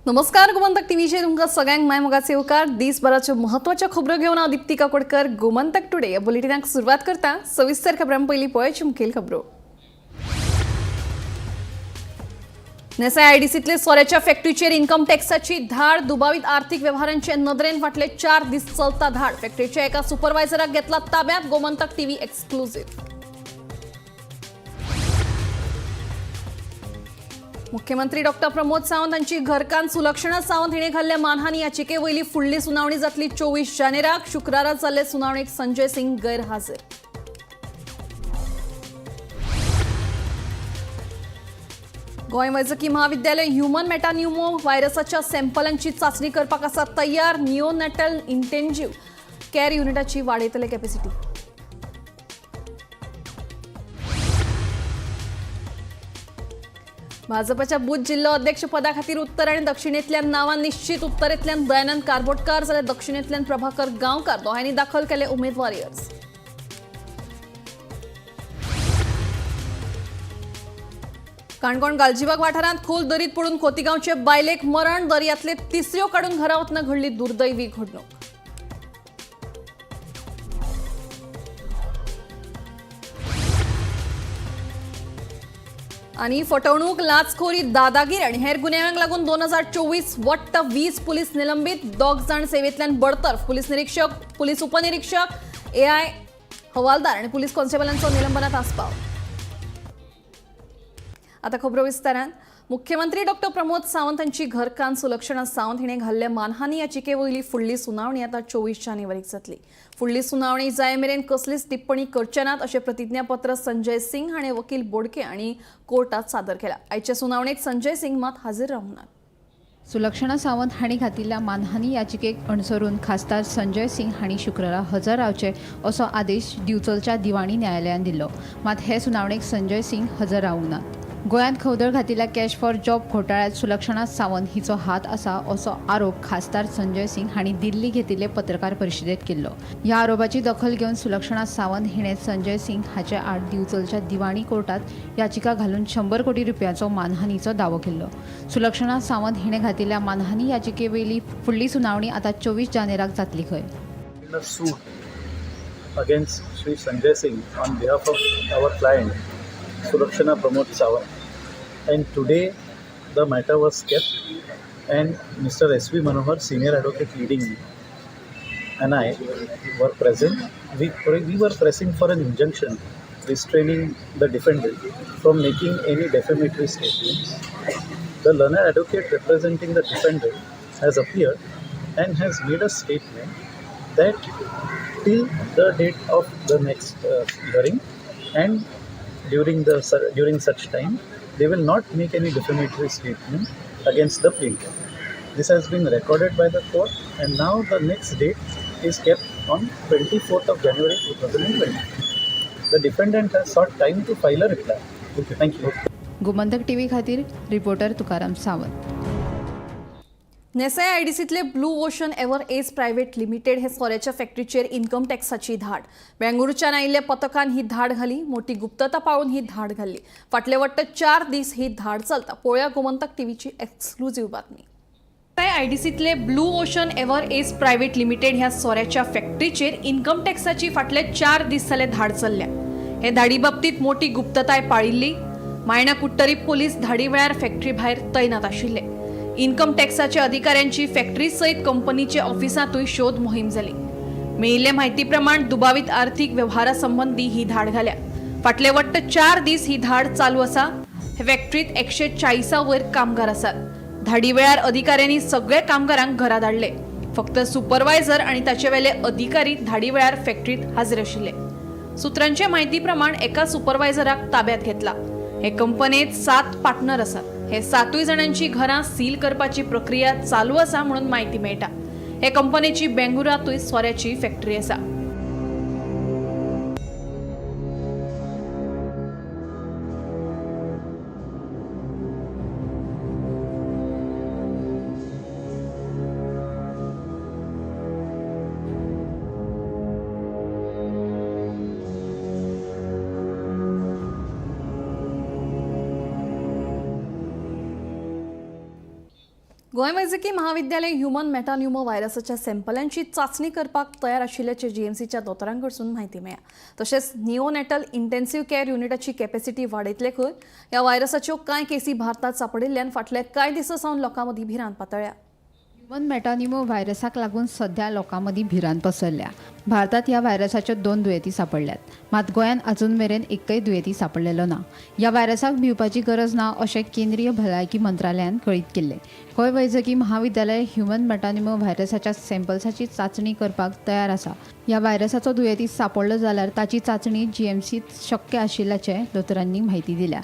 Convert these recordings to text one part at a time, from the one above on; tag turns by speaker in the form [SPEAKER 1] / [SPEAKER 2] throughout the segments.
[SPEAKER 1] नमस्कार, गोमंतक टीव्हीचेर तुमकां सगळ्यांक माय मोगाचे येवकार. दिसभराच्यो म्हत्वाच्यो खबरो घेवन हांव दीप्ती काकोडकर गोमंतक टुडे ह्या बुलेटिनाक सुरवात करता. सविस्तर खबरां पयलीं पळोवची मुखेल खबरो. नेसाय आयडीसीतले सोऱ्याच्या फॅक्टरीचेर इन्कम टॅक्साची धाड. दुबावीत आर्थिक व्यवहारांचे नदरेन फाटले 4 दीस चलता धाड. फॅक्टरीच्या एका सुपरवायझराक घेतला ताब्यात. Gomantak TV exclusive. मुख्यमंत्री डॉक्टर प्रमोद सावंत हांची घरकान्न सुलक्षणा सावंत हिणे घाल्ल्या मानहानी याचिके वयली फुडली सुनावणी जातली 24 जानेराक. शुक्रारा जाल्ले सुनावणेक संजय सिंग गैरहाजीर. गोंय वैजकी महाविद्यालय ह्युमन मेटान्युमो व्हायरसाच्या सॅम्पलांची चाचणी करपाक आसा तयार. निओनॅटल इंटेन्सिव्ह केअर युनिटाची वाडयतले कॅपॅसिटी. भाजपच्या बूथ जिल्हो अध्यक्ष पदा खातीर उत्तर आणि दक्षिणेंतल्यान नावां निश्चित. उत्तरेंतल्यान दयानंद कारबोटकार जाल्यार दक्षिणेंतल्यान प्रभाकर गांवकार दोगांयनी दाखल केले उमेदवारी अर्ज. काणकोण गालजीबाग वाठारांत खोल दरीत पडून खोतीगांवचे बायलेक मरण. दर्यांतले तिसऱ्यो काडून घरा वतना घडली दुर्दैवी घडणूक. आणि फटवणूक, लाचखोरी, दादागिरी आणि हेर गुन्यांवांक लागून 2024 वट्ट 20 पुलीस निलंबित. 2 जाण सेवेंतल्यान बडतर्फ. पुलीस निरीक्षक, पुलीस उपनिरीक्षक, एआय हवालदार आणि पुलीस कॉन्स्टेबलांचो निलंबनात आस्पाव. आता खबरो विस्तारान. मुख्यमंत्री डॉक्टर प्रमोद सावंत हांची घरकान्न सुलक्षणा सावंत हिणे घाल्ले मानहानी याचिके वयली फुडली सुनावणी आता 24 जानेवारीक जातली. फुडली सुनावणी जाय मेरेन कसलीच टिप्पणी करचे नात अशें प्रतिज्ञापत्र संजय सिंग हाणें वकील बोडके आनी कोर्टात सादर केला. आयचे सुनावणेक संजय सिंग मात हाजीर रावंक नात.
[SPEAKER 2] सुलक्षणा सावंत हांणी घातिल्ल्या मानहानी याचिकेक अणसरून खासदार संजय सिंग हांणी शुक्रारा हजर रावचे असो आदेश दिवचलच्या दिवाणी न्यायालयान दिल्लो. मात हे सुनावणेक संजय सिंग हजर रावंक नात. गोंयांत खवदळ घातिल्ल्या कॅश फॉर जॉब घोटाळ्यांत सुलक्षणा सावंत हिचो हात आसा असो आरोप खासदार संजय सिंग हांणी दिल्ली घेतिल्ले पत्रकार परिशदेंत केल्लो. ह्या आरोपाची दखल घेवन सुलक्षणा सावंत हिणें संजय सिंग हाचे आड दिवचलच्या दिवाणी कोर्टात याचिका घालून 100 कोटी रुपयांचो मानहानीचो दावो केल्लो. सुलक्षणा सावंत हिणें घातिल्ल्या मानहानी याचिकेवेली फुडली सुनावणी आतां 24 जानेराक जातली खंय.
[SPEAKER 3] Suit against Shri Sanjay Singh on behalf of our client Sulakshana Pramod Sawant, and today the matter was kept and Mr. S.V. Manohar, senior advocate leading me, and I were present. We were pressing for an injunction restraining the defendant from making any defamatory statements. The learned advocate representing the defendant has appeared and has made a statement that till the date of the next hearing and during such time they will not make any defamatory statement against the plaintiff. This has been recorded by the court and now the next date is kept on 24th of January 2020. The defendant has sought time to file a reply. Okay, thank you.
[SPEAKER 2] Gomantak TV खातीर reporter Tukaram Sawant.
[SPEAKER 1] नेसाय आयडीसीतले blue ocean ever ace private limited हे सोऱ्याच्या फॅक्टरीचेर income टॅक्साची धाड. बेंगळुरूच्यान आयिल्ल्या पथकान ही धाड घाली. मोठी गुप्तता पाळून ही धाड घाल्ली. फाटले वट्ट 4 दीस ही धाड चलता. पळोवया गोमंतक टीव्हीची एक्सक्लुझिव्ह बातमी. नेसाय आयडीसीतले blue ocean ever ace private limited ह्या सोऱ्याच्या फॅक्टरीचेर इन्कम टॅक्साची फाटले 4 दीस जाले धाड चल्ल्या. हे धाडी बाबतीत मोठी गुप्तताय पाळिल्ली. मायणा कुडटरी पोलीस धाडी वेळार फॅक्टरी भायर तैनात आशिल्ले. इन्कम टॅक्साच्या अधिकाऱ्यांची फॅक्टरी सयत कंपनीच्या ऑफिसांतूय शोध मोहीम जाली. मेळिल्ले म्हायती प्रमाण दुबावीत आर्थिक व्यवहारा संबंदी ही धाड घाल्या. फाटले वट्ट 4 दीस ही धाड चालू आसा. हे फॅक्टरीत 140 वयर कामगार आसात. धाडी वेळार अधिकाऱ्यांनी सगळे कामगारांक घरा धाडले. फक्त सुपरवायझर आनी ताचे वेले अधिकारी धाडी वेळार फॅक्टरीत हाजीर आशिल्ले. सुत्रांचे म्हायती प्रमाण एका सुपरवायझराक ताब्यात घेतला. हे कंपनीत 7 पार्टनर आसात. हे 7 जाणांची घरां सील करपाची प्रक्रिया चालू आसा म्हणून म्हायती मेळटा. हे कंपनीची बेंगळुरांतूय सोऱ्याची फॅक्टरी आसा. गोंय वैजकी महाविद्यालय ह्युमन मेटान्युमो व्हायरसाच्या सॅम्पलांची चांचणी करपाक तयार आशिल्ल्याचे जीएमसीच्या दोतोरां कडसून म्हायती मेळ्ळ्या. तशेंच निओनॅटल इंटेन्सिव्ह केअर युनिटाची कॅपॅसिटी वाडयतले खंय. ह्या व्हायरसाच्यो कांय केसी भारतांत सांपडिल्ल्यान फाटल्या कांय दिसां सावन लोकां मदीं भिरांत पातळ्ळ्या.
[SPEAKER 2] ह्युमन मेटानिमो व्हायरसाक लागून सध्या लोकां मदीं भिरांत पसरल्या. भारतांत ह्या व्हायरसाच्यो 2 दुयेंती सांपडल्यात, मात गोंयांत अजून मेरेन एकय दुयेंती सांपडलेलो ना. ह्या व्हायरसाक भिवपाची गरज ना अशें केंद्रीय भलायकी मंत्रालयान कळीत केल्लें. गोंय वैजकी महाविद्यालय ह्युमन मेटानिमो व्हायरसाच्या सॅम्पल्साची चांचणी करपाक तयार आसा. ह्या व्हायरसाचो दुयेंती सांपडलो जाल्यार ताची चांचणी जीएमसींत शक्य आशिल्ल्याचें दोतोरांनी म्हायती दिल्या.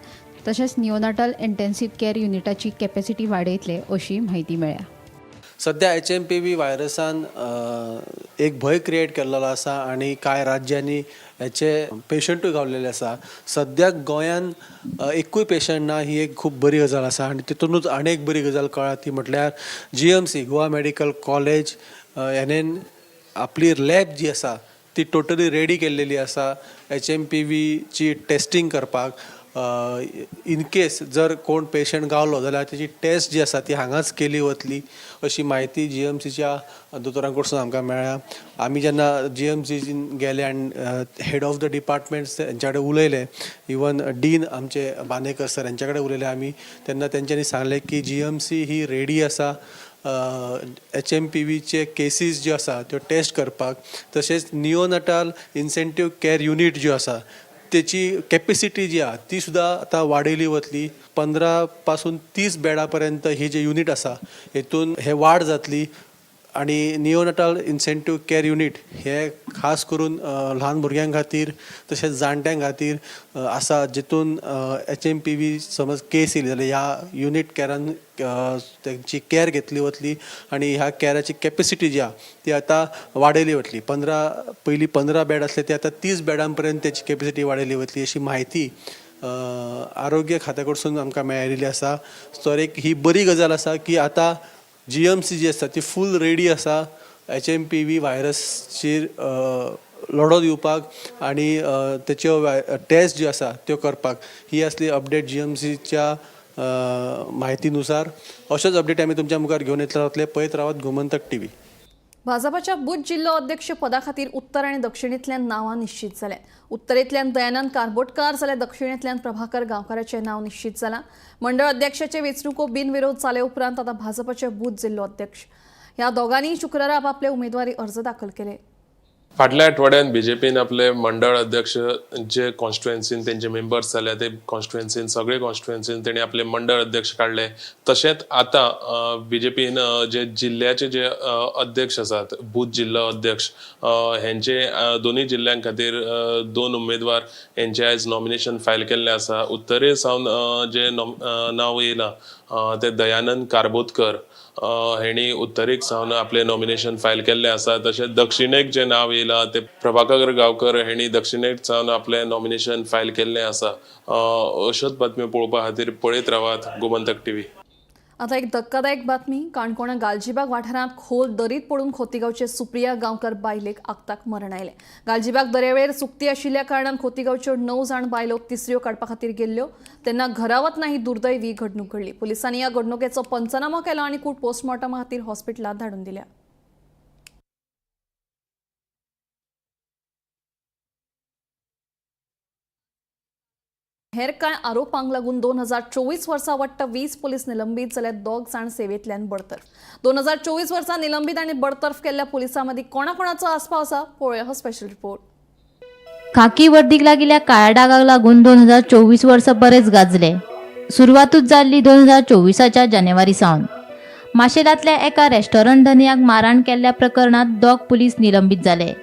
[SPEAKER 2] तशेंच निओनाटल इंटेन्सिव्ह केअर युनिटाची कॅपॅसिटी वाडयतले अशी म्हायती मेळ्ळ्या.
[SPEAKER 4] सध्या HMPV व्हायरसान एक भंय क्रिएट केल्लो आसा आनी कांय राज्यांनी हेचे पेशंटूय गावलेले आसा. सद्याक गोंयान एकूय पेशंट ना, ही एक खूब बरी गजाल आसा. आनी तितूनच आनी एक बरी गजाल कळ्ळा ती म्हटल्यार GMC Goa medical college हेणेन आपली लॅब जी आसा ती टोटली रेडी केल्लेली आसा HMPVची टेस्टींग करपाक. इन केस जर कोण पेशंट गावलो जाल्यार तेची टेस्ट जी आसा ती हांगाच केली वतली अशी म्हायती जीएमसीच्या दोतोरां कडसून आमकां मेळ्ळ्या. आमी जेन्ना जीएमसीन गेले आनी हेड ऑफ the departments हेंच्या कडेन उलयले, इवन डीन आमचे बांदेकर सर हेंच्या कडेन उलयले आमी, तेन्ना तेंच्यांनी सांगलें की जीएमसी ही रेडी आसा HMPVचे केसीस ज्यो आसा त्यो टेस्ट करपाक. तशेंच निओनटाल इन्सेंटीव केअर युनीट ज्यो आसा तेची कॅपेसिटी जी आहा ती सुद्दां आतां वाडयली वतली. 15 पासून 30 बेडां पर्यंत ही जी युनीट आसा हेतून हे वाड जातली. आनी निओनटाल इन्सेंटीव केअर युनीट हे खास करून ल्हान भुरग्यां खातीर तशेंच जाणट्यां खातीर आसा, जितून HMPV समज केस येयली जाल्यार ह्या युनीट कॅरान तेंची कॅर घेतली वतली आनी ह्या कॅराची कॅपेसिटी जी आहा ती आतां वाडयली वतली. पयलीं 15 बेड आसले ते आतां 30 बेडां पर्यंत तेची कॅपेसिटी वाडयली वतली अशी म्हायती आरोग्य खात्या कडसून आमकां मेळिल्ली आसा. सो एक ही बरी गजाल आसा की आतां जीएमसी जी आसा ती फूल रेडी आसा HMPV व्हायरसचेर लढो दिवपाक आनी तेच्यो टेस्ट ज्यो आसा त्यो करपाक. ही आसली अपडेट जीएमसीच्या म्हायतीनुसार. अश्योच अपडेट आमी तुमच्या मुखार घेवन येतले रावतले. पळयत रावात गोमंतक टीव्ही.
[SPEAKER 1] भाजपाच्या बूथ जिल्लो अध्यक्ष पदा खातीर उत्तर आनी दक्षिणेंतल्यान नांवां निश्चित जाल्यात. उत्तरेंतल्यान दयानंद कारबोटकार जाल्यार दक्षिणेंतल्यान प्रभाकर गांवकाराचें नांव निश्चित जालां. मंडळ अध्यक्षाचे वेंचणुको बिनविरोध जाले उपरांत आतां भाजपाचे बूथ जिल्लो अध्यक्ष ह्या दोगांनीय शुक्रारा आपापले उमेदवारी अर्ज दाखल केले.
[SPEAKER 5] फाटल्या आठवड्यान बीजेपीन आपले मंडळ अध्यक्ष जे कॉन्स्टिट्युएन्सीन तेंचे मेंबर्स जाल्या ते कॉन्स्टिट्युएन्सीन सगळे कॉन्स्टिट्युएन्सीन तेणी आपले मंडळ अध्यक्ष काडले. तशेंच आतां बीजेपीन जे जिल्ल्याचे जे अध्यक्ष आसात, बूथ जिल्लो अध्यक्ष हेंचे दोनूय जिल्ल्यां खातीर 2 उमेदवार हेंचे आयज नॉमिनेशन फायल केल्लें आसा. उत्तरे सावन जे नांव येयलां ते दयानंद कारबोतकर हेणी उत्तरेक सावन आपलें नॉमिनेशन फायल केल्लें आसा. तशेंच दक्षिणेक जें नांव येयलां तें प्रभाकर गांवकर हेणी दक्षिणेक सावन आपलें नॉमिनेशन फायल केल्लें आसा. अश्योच बातम्यो पळोवपा खातीर पळयत रावात गोमंतक टीव्ही.
[SPEAKER 1] आता एक धक्कादायक बातमी. काणकोणा गालजीबाग वाठारांत खोल दरीत पडून खोतीगांवचे सुप्रिया गांवकर बायलेक आक्ताक मरण आयलें. गालजीबाग दर्यावेळेर सुकती आशिल्ल्या कारणान खोतीगांवच्यो 9 जाण बायलो तिसऱ्यो काडपा खातीर गेल्ल्यो तेन्ना घरा वतना ही दुर्दैवी घडणूक घडली. पुलिसांनी ह्या घडणुकेचो पंचनामो केलो आनी कूड पोस्टमॉर्टमा खातीर हॉस्पिटलांत धाडून दिल्या. हेर कांय आरोपांक लागून 2024 वर्सा वट्ट 20 पोलीस निलंबीत जाल्यार 2 जाण सेवेंतल्यान बडतर्फ. 2024 वर्सा निलंबीत आनी बडतर्फ केल्ल्या पोलिसां मदीं कोणाकोणाचो आस्पाव आसा पळोवया हो स्पेशल रिपोर्ट.
[SPEAKER 6] खाकी वर्दीक लागिल्ल्या काळ्या डागाक लागून 2024 वर्सा बरेच गाजले. सुरवातूच जाल्ली 2024च्या जानेवारी सावन. माशेलांतल्या एका रेस्टॉरंट धनयाक मारहाण केल्ल्या प्रकरणांत 2 पुलीस निलंबीत जाले.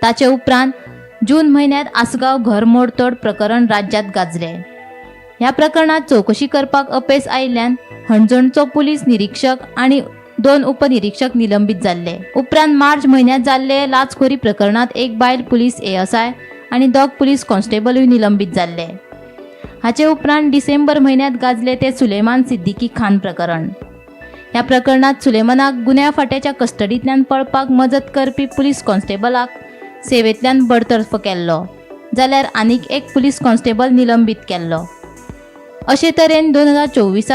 [SPEAKER 6] ताचे उपरांत जून म्हयन्यांत आसगांव घर मोडतोड प्रकरण राज्यांत गाजले. ह्या प्रकरणात चवकशी करपाक अपेस आयिल्ल्यान हणजणचो पुलीस निरीक्षक आनी 2 उपनिरीक्षक निलंबीत जाल्ले. उपरांत मार्च म्हयन्यांत जाल्ले लाचखोरी प्रकरणांत एक बायल पुलीस एएसआय आनी 2 पुलीस कॉन्स्टेबलूय निलंबीत जाल्ले. हाचे उपरांत डिसेंबर म्हयन्यांत गाजले ते सुलेमान सिद्दीकी खान प्रकरण. ह्या प्रकरणांत सुलेमानाक गुन्यांव फांट्याच्या कस्टडींतल्यान पळपाक मजत करपी पुलीस कॉन्स्टेबलाक सेवेंतल्यान बडतर्फ केल्लो, जाल्यार आनीक एक पुलीस कॉन्स्टेबल निलंबीत केल्लो. अशे तरेन 2024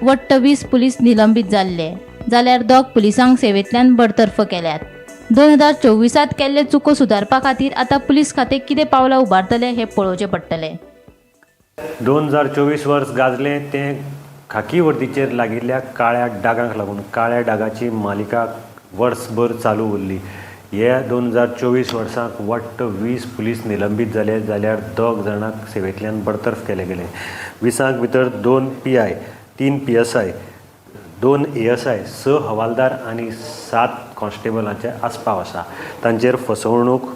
[SPEAKER 6] वट्ट 20 पुलीस निलंबीत जाल्ले, जाल्यार 2 पुलिसांक सेवेंतल्यान बडतर्फ केल्यात. 2024 केल्ले चुको सुदारपा खातीर आतां पुलीस खातें कितें पावलां उबारतलें हें पळोवचें पडटलें.
[SPEAKER 7] 2024 वर्स गाजलें तें खाकी वर्दीचेर लागिल्ल्या काळ्या डागांक लागून. काळ्या डागाची मालिका वर्सभर चालू उरली. हे 2024 वर्साक वट्ट 20 पुलीस निलंबीत जाले, जाल्यार 2 जाणांक सेवेंतल्यान बडतर्फ केले गेले. 20 भितर 2 PI, 3 PSI, 2 ASI, 6 हवालदार आनी 7 कॉन्स्टेबलांचे आस्पाव आसा. तांचेर फसवणूक,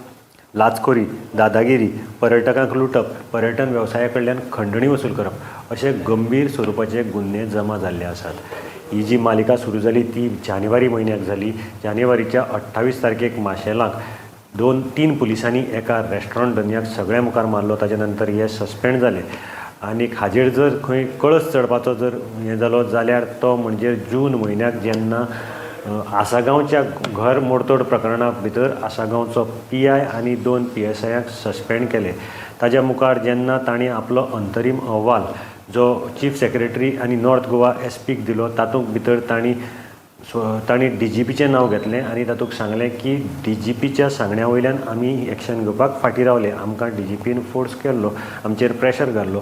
[SPEAKER 7] लाचखोरी, दादागिरी, पर्यटकांक लुटप, पर्यटन वेवसाया कडल्यान खंडणी वसूल करप अशे गंभीर स्वरुपाचे गुन्हे जमा जाल्ले आसात. ही जी मालिका सुरू जाली ती जानेवारी म्हयन्याक जाली. जानेवारीच्या 28 तारखेक माशेलाक 2-3 पुलिसांनी एका रेस्टॉरंट धनयाक सगळ्या मुखार मारलो. ताजे नंतर हे सस्पेंड जाले आनी हाजेर जर खंय कळस चडपाचो जर हें जालो जाल्यार तो म्हणजे जून म्हयन्याक जेन्ना आसागांवच्या घर मोडतोड प्रकरणा भितर आसागांवचो PI आनी 2 PSIक सस्पेंड केले. ताज्या मुखार जेन्ना तांणी आपलो अंतरीम अहवाल जो चीफ सेक्रेटरी आनी नॉर्थ गोवा SPक दिलो, तातूंत भितर तांणी DGPचें नांव घेतलें आनी तातूंत सांगलें की DGPच्या सांगण्या वयल्यान आमी एक्शन घेवपाक फाटीं रावले, आमकां DGPन फोर्स केल्लो, आमचेर प्रेशर घाल्लो.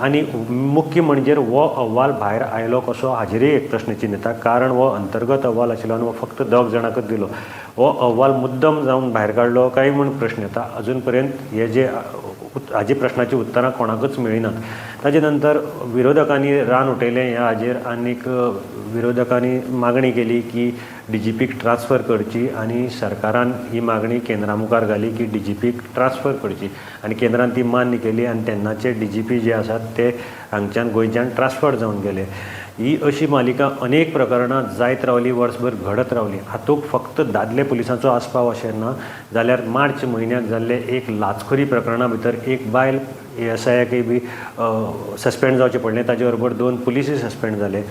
[SPEAKER 7] आनी मुख्य म्हणजे हो अहवाल भायर आयलो कसो हाजेरय एक प्रश्नचिन्न येता, कारण हो अंतर्गत अहवाल आशिल्लो आनी हो फक्त 2 जाणांकच दिलो. हो अहवाल मुद्दम जावन भायर काडलो काय म्हूण प्रश्न येता. अजून पर्यंत हे जे हाजे प्रश्नाची उत्तरां कोणाकच मेळिनात. ताजे नंतर विरोधकांनी रान उठयलें ह्या हाजेर आनीक विरोधकांनी मागणी केली की DGPक ट्रान्सफर करची आनी सरकारान ही मागणी केंद्रा मुखार घाली की DGPक ट्रान्सफर करची आनी केंद्रान ती मान्य केली आनी तेन्नाचे DGP जे आसात ते हांगच्यान गोंयच्यान ट्रान्सफर जावन गेले. ही अशी मालिका अनेक प्रकरणां जायत रावली, वर्सभर घडत रावली. हातूंत फक्त दादले पुलिसांचो आस्पाव अशें ना, जाल्यार मार्च म्हयन्याक जाल्ले एक लाचखोरी प्रकरणा भितर एक बायल ASIकय बी सस्पेंड जावचें पडलें, ताजे बरोबर 2 पुलिसूय सस्पेंड जाले.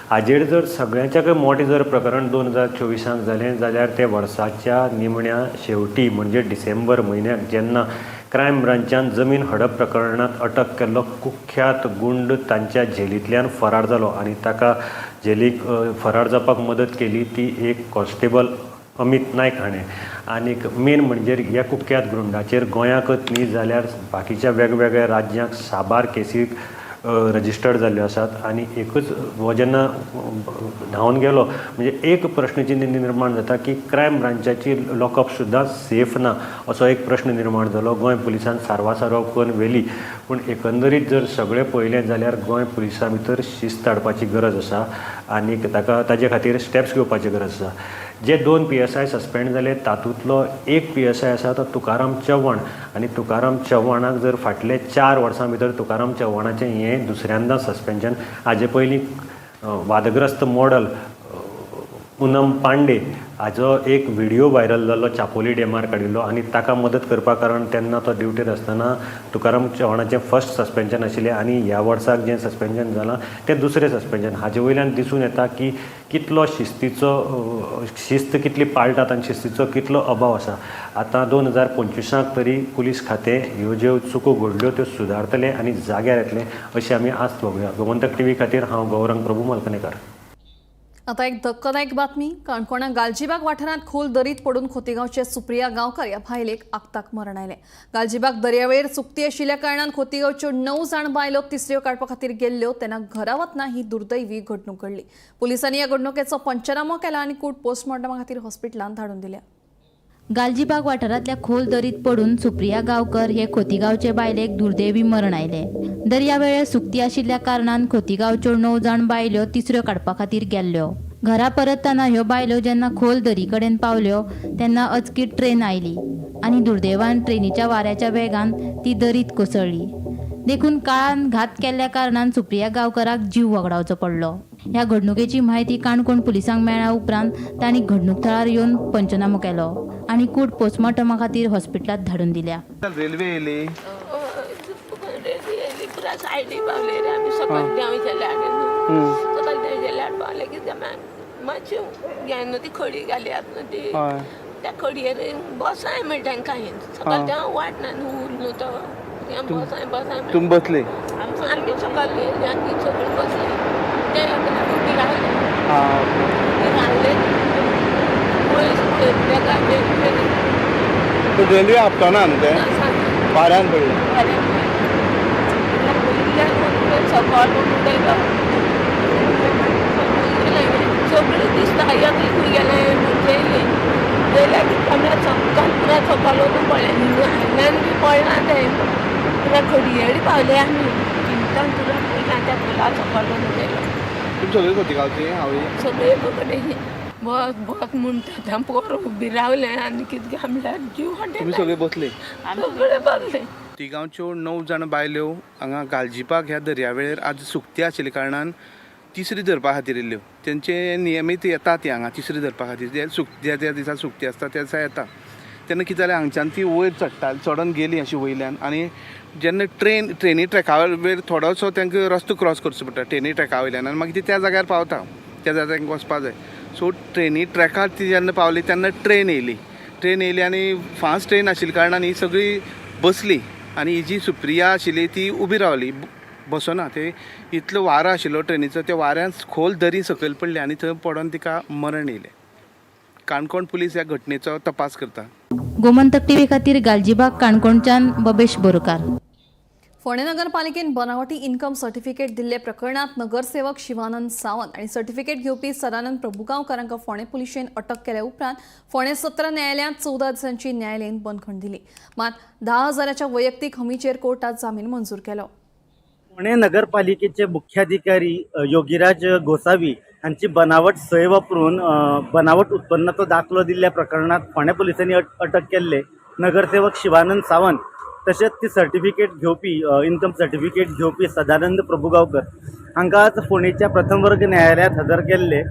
[SPEAKER 7] हाजेर जर सगळ्यांच्याकय मोटें जर प्रकरण 2024 जालें जाल्यार ते वर्साच्या निमण्या शेवटी म्हणजे डिसेंबर म्हयन्याक जेन्ना क्रायम ब्रांचान जमीन हडप प्रकरणांत अटक केल्लो कुख्यात गुंड तांच्या जेलींतल्यान फरार जालो आनी ताका जेलीक फरार जावपाक मदत केली ती एक कॉन्स्टेबल अमित नायक हाणें. आनीक मेन म्हणजे ह्या कुख्यात गुंडाचेर गोंयांकच न्ही जाल्यार बाकीच्या वेगवेगळ्या राज्यांक साबार केसी रजिस्टर्ड जाल्ल्यो आसात. आनी एकूच हो जेन्ना धांवन गेलो म्हणजे एक प्रश्नचिन्न निर्माण जाता की क्रायम ब्रांचाची लॉकअप सुद्दां सेफ ना असो एक प्रश्न निर्माण जालो. गोंय पुलिसान सारवासारव करून व्हेली, पूण एकंदरीत जर सगळें पळयलें जाल्यार गोंय पुलिसां भितर शिस्त हाडपाची गरज आसा आनी ताका ताजे खातीर स्टेप्स घेवपाची गरज आसा. जे 2 PSI suspend जाले तातूंतलो एक PSI आसा तो तुकाराम चव्हाण आनी तुकाराम चव्हाणाक जर फाटले 4 वर्सां भितर तुकाराम चव्हाणाचें हें दुसऱ्यांदा सस्पेन्शन. हाजे पयलीं वादग्रस्त मॉडल पूनम पांडे हाजो एक व्हिडियो व्हायरल जाल्लो, चापोली डॅमार काडिल्लो आनी ताका मदत करपा कारण तेन्ना तो ड्युटेर आसतना तुकाराम चव्हाणाचें फर्स्ट सस्पेन्शन आशिल्लें आनी ह्या वर्साक जें सस्पेन्शन जालां तें दुसरें सस्पेन्शन. हाजे वयल्यान दिसून येता की कितलो शिस्तीचो शिस्त कितली पाळटात आनी शिस्तीचो कितलो अभाव आसा. आतां 2025 तरी पुलीस खातें ह्यो ज्यो चुको घडल्यो त्यो सुदारतलें आनी जाग्यार येतलें अशी आमी आस्त बघूया. गोमंतक TV खातीर हांव गौरंग प्रभू मलकनेकर.
[SPEAKER 1] आता एक धक्कादायक बातमी. काणकोणा गालजीबाग वाठारांत खोल दरीत पडून खोतीगांवचे सुप्रिया गांवकर ह्या बायलेक आक्ताक मरण आयलें. गालजीबाग दर्यावेळेर सुकती आशिल्ल्या कारणान खोतीगांवच्यो 9 जाण बायलो तिसऱ्यो काडपा खातीर गेल्ल्यो तेन्ना घरा वतना ही दुर्दैवी घडणूक घडली. पुलिसांनी ह्या घडणुकेचो पंचनामो केला आनी कूड पोस्टमॉर्टमा खातीर हॉस्पिटलांत धाडून दिल्या.
[SPEAKER 6] गालजीबाग वाठारांतल्या खोल दरीत पडून सुप्रिया गांवकर हे खोतीगांवचे बायलेक दुर्दैवी मरण आयलें. दर्यावेळेर सुकती आशिल्ल्या कारणान खोतीगांवच्यो 9 जाण बायल्यो तिसऱ्यो काडपा खातीर गेल्ल्यो. घरा परततना ह्यो बायलो जेन्ना खोल दरी कडेन पावल्यो तेन्ना अचकीत ट्रेन आयली आनी दुर्दैवान ट्रेनीच्या वाऱ्याच्या वेगान ती दरीत कोसळ्ळी. देखून काळान घात केल्ल्या कारणान सुप्रिया गांवकराक जीव वगडावचो पडलो. ह्या घडणुकेची म्हायती काणकोण पुलिसांक मेळ्ळ्या उपरांत तांणी घडणूक थळार येवन पंचनामो केलो आनी कूड पोस्टमॉर्टमा खातीर हॉस्पिटलांत धाडून दिल्या.
[SPEAKER 8] रेल्वे येयली,
[SPEAKER 9] रेल्वे येयली, पुरा सायडी पावले रे आमी. सकयल देंवचे लाड न्हू, सकयल देंवचे लाड पावले कित्याक मातशें हें न्हू ती खडी घालयात न्हू ती, त्या खडयेर बसाय म्हणटा तांकां. सकयल देंव वाट ना न्हू, उल न्हू तो बसाय बसाय.
[SPEAKER 8] तुमी बसले?
[SPEAKER 9] आमी सकयल गेली आनी सगळीं बसली. उबी रावले.
[SPEAKER 8] आं.
[SPEAKER 9] उबी रावले पयस ताका.
[SPEAKER 8] पूण रेल्वे आपटना न्हू तें, वाऱ्यान पडलें.
[SPEAKER 9] सकाळ उडयलो सगळें दिसता. एकली खंय गेलें येयलें येयल्यार कितें म्हळ्यार सकाळ पुरा सकाळ पडलें आयल्यान बी पडलां तें पुरा खडयेडी पावले आमी चिंतान तुरा पयला त्या पुला सकाळ उडयलो.
[SPEAKER 8] तुमी सगळीं खोतिगांवची आवय?
[SPEAKER 9] सगळे कडेन बस बस म्हणटा पोर उबी रावलें आनी कितें म्हणल्यार जीव
[SPEAKER 8] तुमी सगळीं बसली?
[SPEAKER 9] सगळे बसले.
[SPEAKER 8] खोतिगांवच्यो 9 जाण बायल्यो हांगा गालजीबाग ह्या दर्यावेळेर आज सुकती आशिल्ल्या कारणान तिसरी धरपा खातीर येयल्ल्यो. तेंचे नियमीत येता ती हांगा तिसरी धरपा खातीर. जे ज्या ज्या दिसा सुकती आसता त्या दिसा येता. तेन्ना कितें जालें, हांगच्यान ती वयर चडटा, चडोन गेली अशी वयल्यान आनी जेन्ना ट्रेनी ट्रॅका वयर थोडोसो तांकां रस्तो क्रॉस करचो पडटा ट्रेनी ट्रॅका वयल्यान आनी मागीर ती त्या जाग्यार पावता, त्या जाग्यार तांकां वचपा जाय. सो ट्रेनी ट्रॅकार ती जेन्ना पावली तेन्ना ट्रेन येयली. ट्रेन येयली आनी फास्ट ट्रेन आशिल्ल्या कारणान ही सगळी बसली आनी ही जी सुप्रिया आशिल्ली ती उबी रावली, बसना. ते इतलो वारो आशिल्लो ट्रेनीचो, त्या वाऱ्यान खोल दरी सकयल पडली आनी थंय पडोन तिका मरण येयलें. काणकोण पुलीस ह्या घटनेचो तपास करता.
[SPEAKER 6] गोमंतक टीव्ही खातीर गालजीबाग काणकोणच्यान बबेश बोरकार.
[SPEAKER 1] फोंडें नगरपालिकेन बनावटी इन्कम सर्टिफिकेट दिल्ले प्रकरणात नगरसेवक शिवानंद सावंत आनी सर्टिफिकेट घेवपी सदानंद प्रभुगांवकर हांकां फोंडें पुलिशेन अटक केल्या उपरांत फोंडें सत्र न्यायालयांत 14 दिसांची न्यायालयीन बंदखण दिली. मात 10,000च्या वैयक्तीक हमीचेर कोर्टात जामीन मंजूर केलो.
[SPEAKER 10] पुणे नगरपालिकेचे मुख्याधिकारी योगीराज गोसावी हांची बनावट सय वापरून बनावट उत्पन्नाचो दाखलो दिल्ल्या प्रकरणात फोंडें पुलिसांनी अटक केल्ले नगरसेवक शिवानंद सावंत तशेंच ती सर्टिफिकेट घेवपी इन्कम सर्टिफिकेट घेवपी सदानंद प्रभुगांवकर हांकां आज फोंडेच्या प्रथम वर्ग न्यायालयांत हजर केल्ले.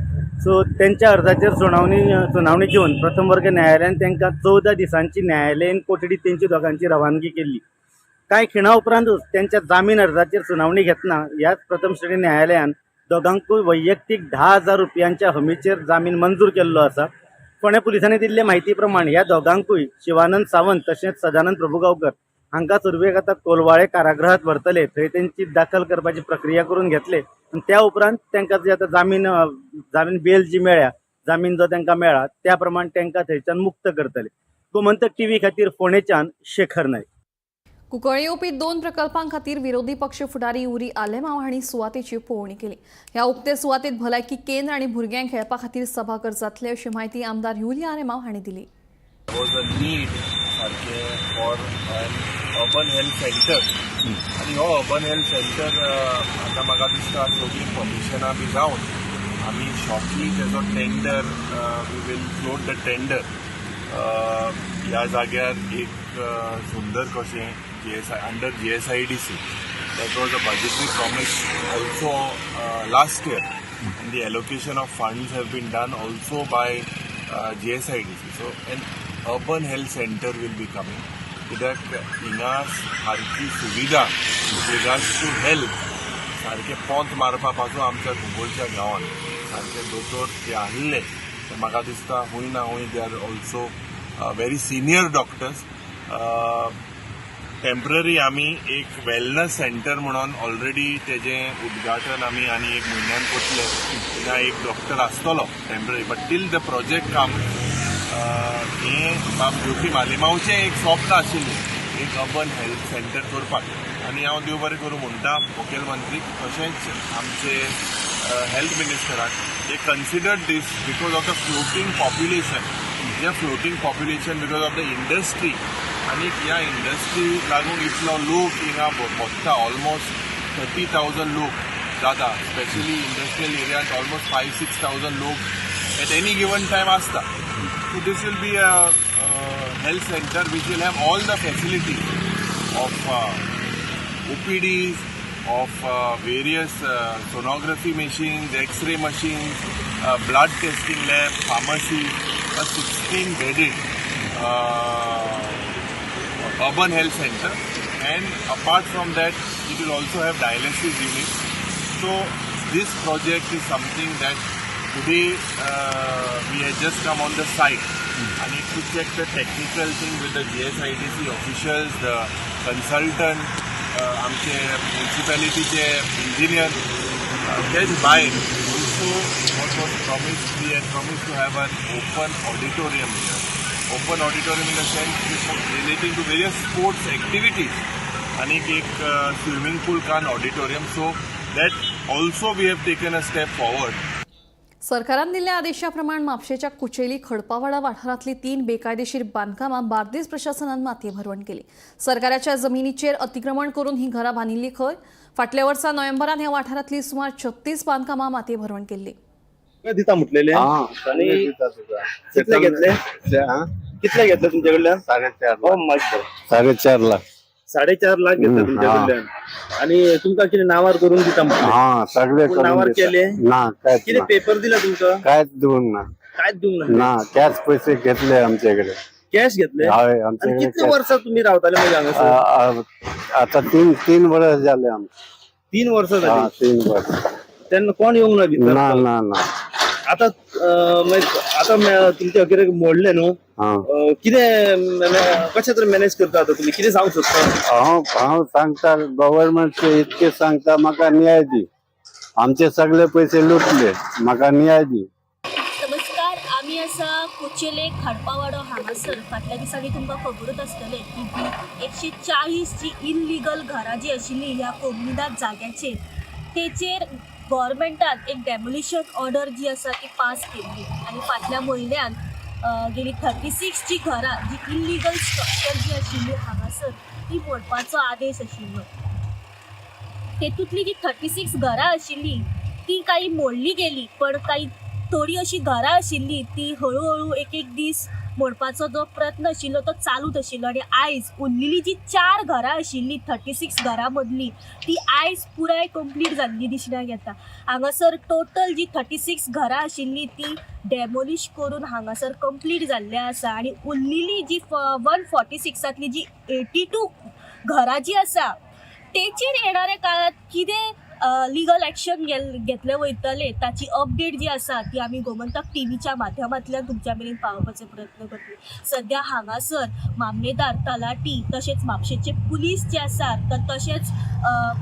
[SPEAKER 10] सो तेंच्या अर्जाचेर सुनावणी घेवन प्रथम वर्ग न्यायालयान तांकां 14 दिसांची न्यायालयीन कोठडी तेंची दोगांची रवानगी केल्ली. कांय खिणा उपरांतूच त्यांच्या जामीन अर्जाचेर सुनावणी घेतना ह्याच प्रथम श्रेणी न्यायालयान दोगांकूय वैयक्तीक 10,000 रुपयांच्या हमीचेर जामीन मंजूर केल्लो आसा. फोंडें पुलिसांनी दिल्ले म्हायती प्रमाण ह्या दोगांकूय शिवानंद सावंत तशेंच सदानंद प्रभुगांवकर हांकां सुरवेक आतां कोलवाळे कारागृहात व्हरतले. थंय तेंची दाखल करपाची प्रक्रिया करून घेतले आनी त्या उपरांत तांकां जी आतां जामीन जामीन बेल जी मेळ्ळ्या, जामीन जो तांकां मेळ्ळा त्या प्रमाण तांकां थंयच्यान मुक्त करतले. गोमंतक टीव्ही खातीर फोंडेच्यान शेखर नायक.
[SPEAKER 1] कुंकळ्ळे येवपी 2 प्रकल्पां खातीर विरोधी पक्ष फुडारी युरी आलेमाव हांणी सुवातेची पळोवणी केली. ह्या उक्ते सुवातेत भलायकी केंद्र आनी भुरग्यांक खेळपा खातीर सभाघर जातले अशी म्हायती आमदार युरी आलेमाव हांणी दिली.
[SPEAKER 11] Was a need सारकें for an urban health centre आनी हो अर्बन हेल्थ सेंटर आतां म्हाका दिसता सगळीं परमिशनां बी जावन आमी शॉर्टली तेजो tender, we will float the tender. ह्या जाग्यार एक सुंदर कशें GSI under GSIDC, that was a budgetary promise also last year and the allocation of funds have been done also by GSIDC. So an urban health center will be coming. कित्याक हिंगा सारकी सुविधा regards two health सारकें पोंत मारपा पासून आमच्या कुंकळच्या गांवांत सारके दोतोर जे आहले ते म्हाका दिसता हूंय ना हूंय they are also very senior doctors. Temporary आमी एक वेलनस सेंटर म्हणून ऑलरेडी तेजें उद्घाटन आमी आनी एक म्हयन्यान करतले. थिंगा एक डॉक्टर आसतलो temporary, but till the project come. हें बाब ज्योती मालेमावचें एक स्वप्न आशिल्लें एक अर्बन हेल्थ सेंटर करपाक आनी हांव देव बरें करूं म्हणटा मुखेलमंत्रीक तशेंच आमचे health मिनिस्टराक, they considered this because of the floating population, J floating population because of the industry आनी ह्या इंडस्ट्री लागून इतलो लोक हिंगा भोंवता. ऑलमोस्ट 30,000 लोक जाता, स्पेशली इंडस्ट्रियल एरियांत ऑलमोस्ट 5-6 थावजंड लोक एट एनी गिवन टायम आसता. So this will be a health center which will have all the facilities of OPDs, of various sonography machines, X-ray machines, blood testing lab, pharmacy, a 16 bedded urban health center, and apart from that, it will also have dialysis unit. So this project is something that today we had just come on the site. I need to check the technical thing with the GSIDC officials, the consultant, आमचे म्युनिसिपॅलिटीचे engineer. तेच भायर also what was promised, we had promised to have an open auditorium here. Open auditorium in the sense relating to various sports activities आणि एक swimming pool cum auditorium, so that also we have taken a step forward.
[SPEAKER 1] सरकारान दिल्ल्या आदेशाप्रमाण म्हापशेच्या कुचेली खडपावाडा वाठारांतली 3 बेकायदेशीर बांदकामां बार्देस प्रशासनान मातये भरवण केली. सरकाराच्या जमिनीचेर अतिक्रमण करून ही घरां बांदिल्ली खंय. फाटल्या वर्सा नोव्हेंबरान ह्या वाठारांतली सुमार 36 बांदकामां मातये भरवण केल्ली.
[SPEAKER 10] दिता म्हटलेले आणि कितले घेतले? कितले घेतले तुमच्या कडल्यान? 4.5
[SPEAKER 12] 4.5 लाख.
[SPEAKER 10] 4.5 लाख घेतले तुमच्या कडल्यान. आणि तुमकां कितें नावार करून दिता म्हटलें?
[SPEAKER 12] हा, सगळे
[SPEAKER 10] नावार केले
[SPEAKER 12] ना. काय
[SPEAKER 10] कितें पेपर दिला तुमकां?
[SPEAKER 12] कायच दिवंक ना.
[SPEAKER 10] कांयच दिवंक ना?
[SPEAKER 12] ना, कॅश पैसे घेतले आमच्याकडे.
[SPEAKER 10] कॅश घेतले?
[SPEAKER 12] हय, आमच्याकडे.
[SPEAKER 10] कितले वर्सां तुमी रावताले मागीर हांगासर?
[SPEAKER 12] आता 3 वर्स जाले आमकां.
[SPEAKER 10] 3 वर्सां जाली?
[SPEAKER 12] 3 वर्स.
[SPEAKER 10] तेन्ना कोण येवंक ना भितर?
[SPEAKER 12] ना ना ना.
[SPEAKER 10] आता आता तुमच्या अखेरेक मोडले न्हू, कितें कशें तरेन मॅनेज करता आता तुमी? कितें सांगूंक सोदता?
[SPEAKER 12] हांव सांगता गव्हर्मेंटचे इतके सांगता, म्हाका न्याय दी. आमचे सगळे पैसे लुटले, म्हाका न्याय दी.
[SPEAKER 13] नमस्कार, आमी आसा कुचेले खडपावाडो हांगासर. फाटल्या दिसांनी तुमकां खबरूच आसतलें की 140 जी इलिगल घरां जी आशिल्ली ह्या कोमुनिदाद जाग्याचेर, तेचेर गव्हर्मेंटान एक डेमोलिशन ऑर्डर जी आसा ती पास केल्ली. आनी फाटल्या म्हयन्यान गेली 36 जी घरां जी इलिगल स्ट्रक्चर जी आशिल्ली हांगासर ती मोडपाचो आदेश आशिल्लो. तेतूंतली जी 36 घरां आशिल्ली ती काही मोडली गेली, पण काही थोडी अशी घरां आशिल्ली ती हळूहळू एक एक दीस मोडपाचो जो प्रयत्न आशिल्लो तो चालूच आशिल्लो. आनी आयज उरलेली जी 4 घरां आशिल्ली 36 घरां मदली ती आयज पुराय कंप्लीट जाल्ली दिसण्याक येता. हांगासर टोटल जी 36 घरां आशिल्ली ती डेमोलिश करून हांगासर कंप्लीट जाल्ले आसा. आनी उरलेली जी 146तांतली जी 82 घरां जी आसा तेचेर येणाऱ्या काळांत कितें लिगल एक्शन घेतले वयतले ताची अपडेट जी आसा ती आमी गोमंतक टीव्हीच्या माध्यमांतल्यान तुमच्या मेरेन पावोवपाचो प्रयत्न करतले. सद्या हांगासर मामलेदार, तलाठी तशेंच म्हापशेचे पुलीस जे आसात तर तशेंच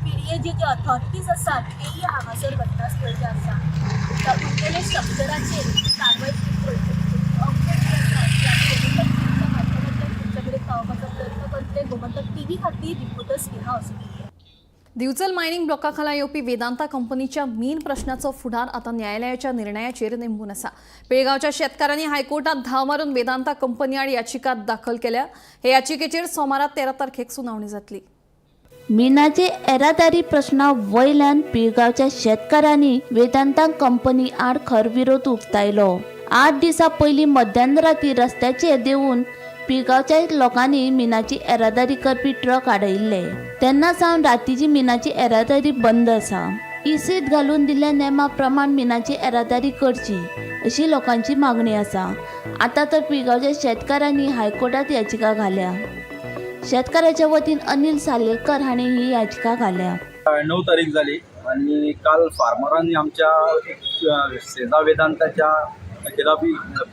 [SPEAKER 13] पीडीए जे जे अथॉरिटीज आसात तेय हांगासर घटनास्थळ जे आसा त्या उरलेले स्ट्रक्चराचेर कारवाय अपडेट जी आसा ती आमी गोमंतक टीव्हीच्या माध्यमांतल्यान तुमच्या मेरेन पावोवपाचो प्रयत्न करतले. गोमंतक टीव्ही खातीर रिपोर्टर स्नेहा असो.
[SPEAKER 1] दिवचल मायनिंग ब्लॉकाखाला येवपी वेदांता कंपनीच्या मीन प्रश्नाचो फुडार आता न्यायालयाच्या निर्णयाचेर निंबून आसा. पिळगांवच्या शेतकारांनी हायकोर्टात धांव मारून वेदांता कंपनी आड याचिका दाखल केल्या. हे याचिकेचेर सोमारा 13 तारखेक सुनावणी जातली.
[SPEAKER 14] मिनाचे येरादारी प्रश्ना वयल्यान पिळगांवच्या शेतकारांनी वेदांता कंपनी आड खर विरोध उक्तायलो. 8 दिसां पयलीं मध्यान राती रस्त्याचेर देंवून पिळगांवच्या लोकांनी मिनाची येरादारी करपी ट्रक आडयिल्ले. तेन्ना सावन रातीची मिनाची येरादारी बंद आसा. इसीत घालून दिल्ल्या नेमा प्रमाण मिनाची येरादारी करची अशी लोकांची मागणी आसा. आतां तर पिळगांवच्या शेतकारांनी हायकोर्टात याचिका घाल्या. शेतकाराच्या वतीन अनिल सालेलकर हांणी ही याचिका घाल्या.
[SPEAKER 15] 9 तारीख जाली आनी काल फार्मरांनी आमच्या सेजा वेदांताच्या खिलाफ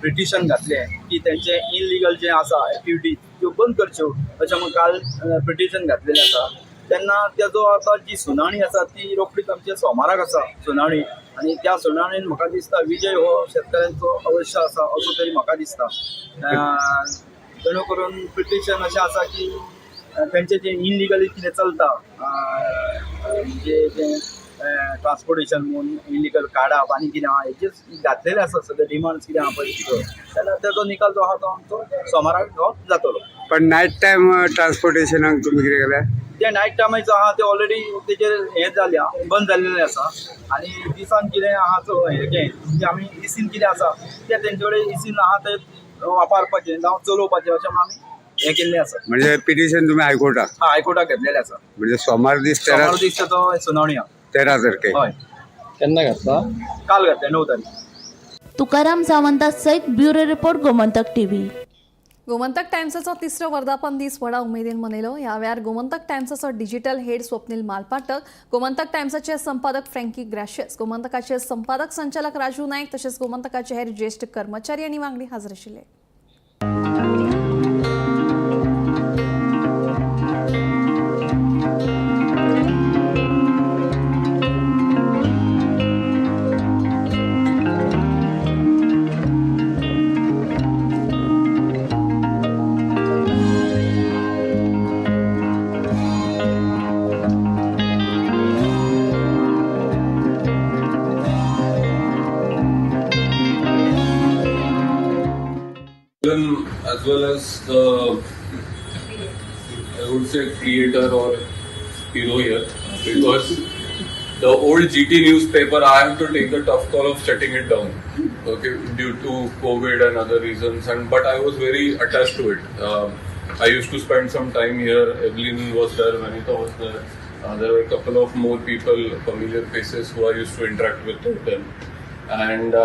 [SPEAKER 15] पिटिशन घातलें की तेंचे इलिगल जे आसा एक्टिविटी त्यो बंद करच्यो अशें म्हूण काल पिटिशन घातलेलें आसा. तेन्ना तेजो आतां जी सुनावणी आसा ती रोखडीच आमच्या सोमाराक आसा सुनावणी, आनी त्या सुनावणीन म्हाका दिसता विजय हो शेतकऱ्यांचो अवश्य आसा असो तरी म्हाका दिसता. जेणे करून पिटिशन अशें आसा की तेंचें जें इलिगली कितें चलता म्हणजे जें ट्रान्सपोर्टेशन म्हणून इलिगल काडप आनी कितें आहा हेजेच घातलेलें आसा सगळे डिमांड्स कितें आहा पळय जाल्यार तेजो निकाल जो आहा तो आमचो सोमाराक हो जातलो.
[SPEAKER 12] पण नायट टायम ट्रान्सपोर्टेशनाक तुमी कितें केलें?
[SPEAKER 15] ते नायट टायमाचो आहा ते ऑलरेडी तेजेर हें जाल्या बंद जाल्लेलें आसा. आनी दिसान कितें आहा तो हें म्हणजे आमी इसीन कितें आसा तें तेंचे कडेन इसीन आहा तें वापरपाचें जावं चलोवपाचें अशें म्हणून आमी हें केल्लें आसा.
[SPEAKER 12] म्हणजे पिटिशन तुमी हायकोर्टाक?
[SPEAKER 15] हायकोर्टाक घेतलेलें आसा.
[SPEAKER 12] म्हणजे सोमार दीस
[SPEAKER 15] 13 दीस तेजो सुनावणी आहा.
[SPEAKER 12] 13 तारखेक?
[SPEAKER 15] हय.
[SPEAKER 12] केन्ना घातला?
[SPEAKER 15] काल घातलें 9 तारीख.
[SPEAKER 14] तुकाराम सावंता सयत bureau report, Gomantak TV.
[SPEAKER 1] Gomantak टायम्साचो तिसरो वर्धापन दीस व्हडा उमेदीन मनयलो. ह्या वेळार गोमंतक टायम्साचो डिजिटल हेड स्वप्नील मालपाटक, गोमंतक टायम्साचे संपादक फ्रँकी ग्रॅशियस, गोमंतकाचे संपादक संचालक राजू नायक तशेंच गोमंतकाचे हेर ज्येश्ठ कर्मचारी आनी वांगडी हाजीर आशिल्ले.
[SPEAKER 16] As well as the, I would say, creator or hero here, because the old GT newspaper, I have to take the tough call of shutting it down, okay, due to COVID and other reasons, and but I was very attached to it. I used to spend some time here. Evelyn was there, Vanita was there. There were a couple of more people, familiar faces who I used to interact with them. And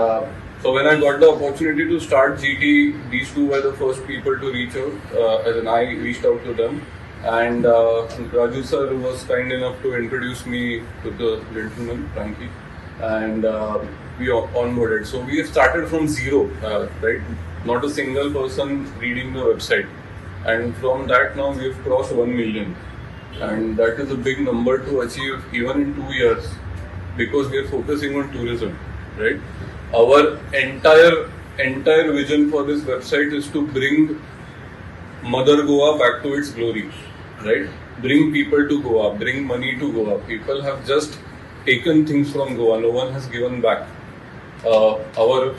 [SPEAKER 16] so when I got the opportunity to start GT, these two were the first people to reach out, as in I reached out to them. And Raju sir was kind enough to introduce me to the gentleman, Frankie, and we onboarded. So we have started from zero, right? Not a single person reading the website. And from that now we have crossed 1 million. And that is a big number to achieve even in 2 years, because we are focusing on tourism, right? Our entire vision for this website is to bring Mother Goa back to its glory, right? Bring people to Goa, bring money to Goa. People have just taken things from Goa, no one has given back. Our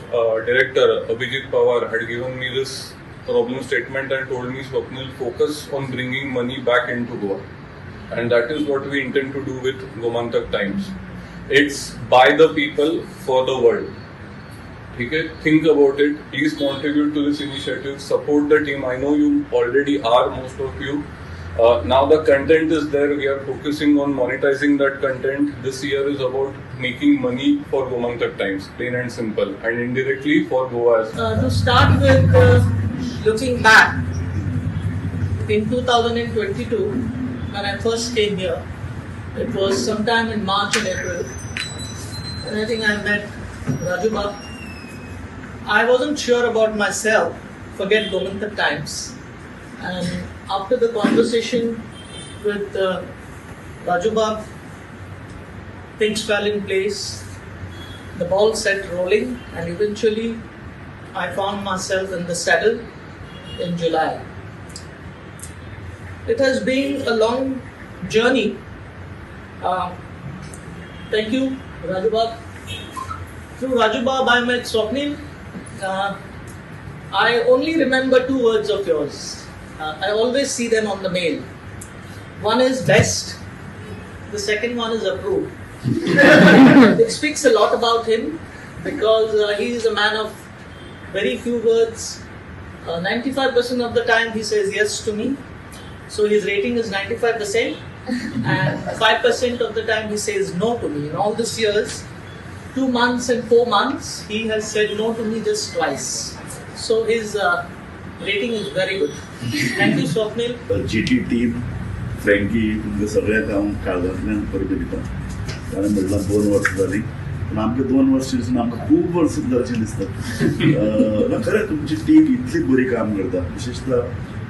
[SPEAKER 16] director Abhijit Pawar had given me this problem statement and told me, Swapnil, focus on bringing money back into Goa. And that is what we intend to do with Gomantak Times. It's by the people for the world. Okay? Think about it. Please contribute to this initiative. Support the team. I know you already are, most of you. Now the content is there. We are focusing on monetizing that content. This year is about making money for Gomantak Times, plain and simple, and indirectly for Goa as well.
[SPEAKER 17] To start with, looking back, in 2022, when I first came here, it was sometime in March and April, and I think I met Raju Bab. I wasn't sure about myself, forget Gomantak Times. And after the conversation with Raju Bab, things fell in place, the ball set rolling, and eventually I found myself in the saddle in July. It has been a long journey. Thank you, Raju Bab. Through Raju Bab, I met Swapnil. I only remember two words of yours. I always see them on the mail. One is best, the second one is approved. It speaks a lot about him because he is a man of very few words. 95% of the time he says yes to me. So his rating is 95%, and 5% of the time he says no to me. In all these years, 2 months and 4 months, he has said no to me just twice. So his rating is very good. Thank you, Swapnil.
[SPEAKER 18] GT team, Frankie, तुमकां सगळ्यांक हांव काळजांतल्यान परबीं दिता. ताणें म्हणलां 2 वर्सां जालीं, पूण आमकां 2 वर्सां दिसून आमकां खूब वर्सां जालीं दिसता. ना खरें तुमची टीम इतली बरी काम करता. विशेशतः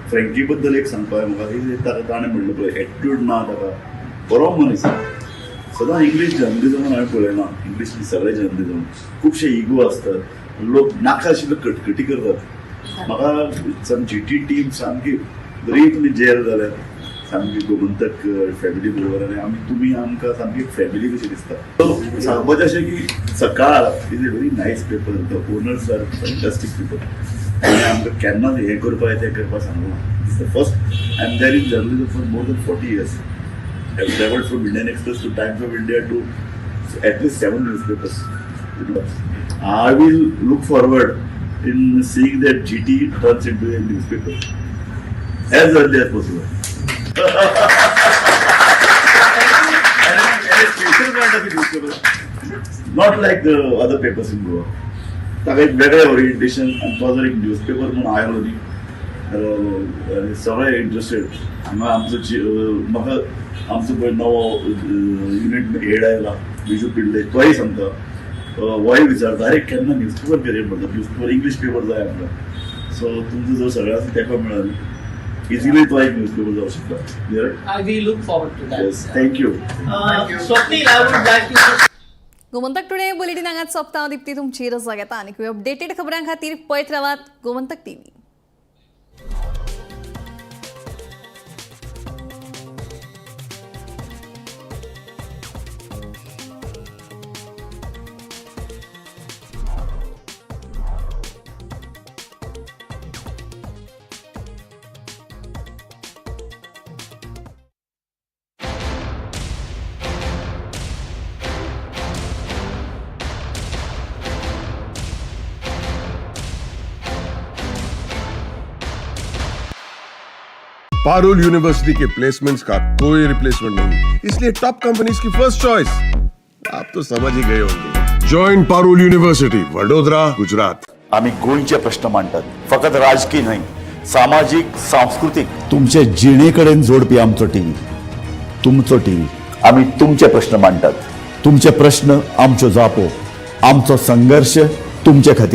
[SPEAKER 18] फ्रँकी बद्दल एक सांगपाक म्हाका, ताका ताणें म्हणलें पळय एटिट्यूड ना, ताका बरो मनीस. सदां इंग्लीश जर्नलिजमान हांवें पळयलां, इंग्लीश सगळे जर्नलिजम खुबशे इगो आसतात, लोक नाका आशिल्ल्यो कटकटी करतात. म्हाका जीटी टीम सामकी बरी, तुमी जेल जाल्यार सामकी गोमंतक फॅमिली बरोबर, आनी आमी तुमी आमकां सामकी फॅमिली कशी दिसता. सो सांगपाचें अशें की Sakal is a very nice paper, the owners are fantastic people. आनी आमकां केन्नाच हें करपाक तें करपाक सांगना. It's the first, I am there in journalism for more than 40 years. I have travelled from Indian Express to Times of India to at least 7 newspapers. I will look forward in seeing that GT turns into a newspaper as early as possible. And a special kind of a newspaper, not like the other papers in Goa. ताका एक वेगळें orientation, आनी तो जर एक newspaper म्हणून आयलो न्ही, आनी सगळे इंट्रस्टेड. हांगा आमचो म्हाका आमचो पळय नवो युनिट हेड आयला विजू पिल्ले, तोय सांगता, होय विचारता, अरे केन्ना न्यूजपेपर करें म्हणटा, न्यूजपेपर इंग्लीश पेपर जाय आमकां. सो तुमचो जर सगळ्यांचो तेंको मेळ्ळो इजिली तो एक न्यूजपेपर जावं शकता.
[SPEAKER 17] We look forward to that.
[SPEAKER 18] Yes, thank you.
[SPEAKER 17] Swapnil, I would like you to
[SPEAKER 1] Gomantak today bulletin हांगाच सोंपता. दीप्ती तुमची रजा घेता आनी अपडेटेड खबरां खातीर पळयत रावात Gomantak TV.
[SPEAKER 19] Parul university K placements का कोई रिप्लेसमेंट नहीं, इसलिए टॉप कंपनीज की फर्स्ट चॉइस। आप तो समझ ही गए होंगे। Join Parul university, Vadodara, Gujarat.
[SPEAKER 18] आम्ही गोंयचे प्रश्न मांडटात, फकत राजकीय न्हय, सामाजीक, सांस्कृतीक, तुमचे जिणे कडेन जोडपी आमचो टीव्ही, तुमचो टीव्ही। आम्ही तुमचे प्रश्न मांडटात, तुमचे प्रश्न आमच्यो जापो, आमचो संघर्श तुमचे खातीर।